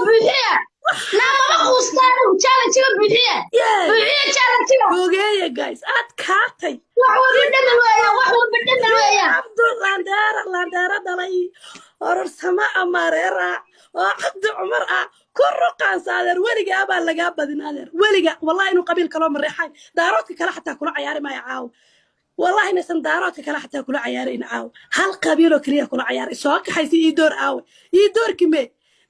Buuxiya naa, mama quustaan. Challenge-ga buuxiya. Yes. Buuxiya challenge-ga. Fogeeya guys, adkaatay. Wax walba dhamal weeyaan, wax walba dhamal weeyaan. Cabdu Landheera, Landheera dhalay, ororsamo amareera oo Cabdi Cumar ah, ku ruqaansa adeer. Weligaa baa lagaa badin adeer, weliga. Wallahi inuu qabiil kaloo mareexay, Daaroodka kale xataa kula cayaari maayo caawa. Wallahi inaysan Daaroodka kale xataa kula cayaarayn caawa. Hal qabiiloo keliya kula cayaaray soo kaxaysa. Ii door aawe? Ii doorki me?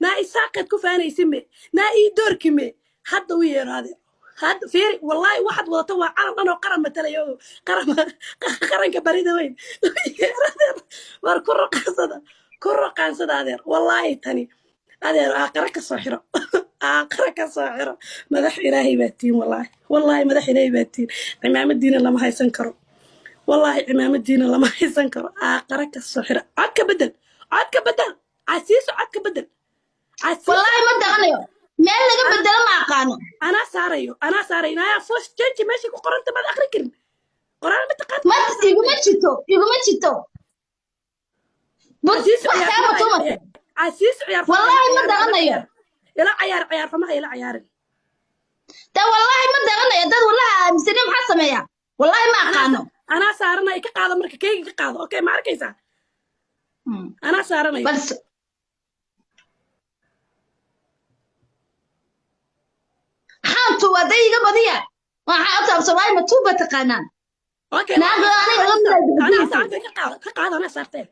Naa Isaaqeed ku faanaysi me? Naa ii doorki me? Hadda u yeero adeer, hadda fiiri. Wallahi waxaad wadato waa calan dhan oo qaran matalaya oo qaran, qaranka barida weyn. U yeero adeer. War ku ruqaansada, ku ruqaansada adeer. Wallahi tani adeer aaqara ka soo xiro, aaqara ka soo xiro. Madax Ilaahay baa tiin, wallahi, wallahi madax Ilaahay baa tiin. Cimaamadiina lama haysan karo, wallahi cimaamadiina lama haysan karo. Aaqara ka soo xiro. Codka bedel, codka bedel Casiiso, codka bedel Casiiso. Wallaahi ma daqanayo, meel laga bedelo ma aqaano. Anaa saarayo, anaa saarayo. Naya voice change meeshay ku qoranta maad aqrin karin? Qoraal ma taqaan? Ma iguma jirto, iguma jirto. Casiiso. Wax kaa matuumata. Casiiso, ciyaar. Wallaahi ma daqanayo. Ila cayaar, ciyaar xumaha ila cayaarin. De wallaahi ma daqanayo. Dad wallahi aaminsani, maxaa sameeya? Wallaahi ma aqaano. Anaa saaranaya, ka qaado marka, keyga ka qaado. Okay, ma arkaysaa? Anaa saaranaya. Bal xaantu waa day iga badiya. Waxaa ogta af Soomaali ma tuuba taqaanaan? Okay. Naaga aniga la mid ah. Anaa saartay, ka qaado, ka qaado. Anaa saartay,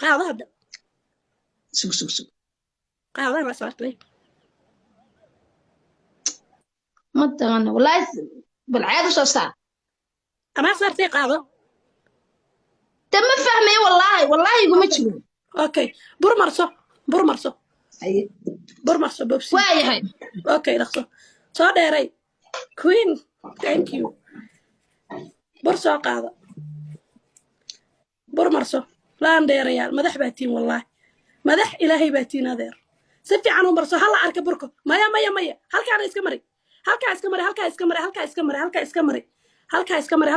qaado hadda. Sug, sug, sug. Qaado, anaa saartay. Ma taqaano wallaahi, bal caad u soo saar. Anaa saartay, qaado. De ma fahmayo wallaahi, wallaahi iguma jiro. Okay, bur marso, bur marso, bur marso, bobsi. Waayahay. Okay, dhaqso soo dheeray. Queen, thank you. Bur soo qaado, bur marso. Laan dheerayaal, madax baa tiin, wallaahi madax Ilaahay baa tiin adeer. Si fiican u marso, hala arka burka. Maya, maya, maya, halkaana iska mari, halkaa iska mari, halkaa iska mari, halkaa iska mari, halkaa iska mari, halkaa iska mari.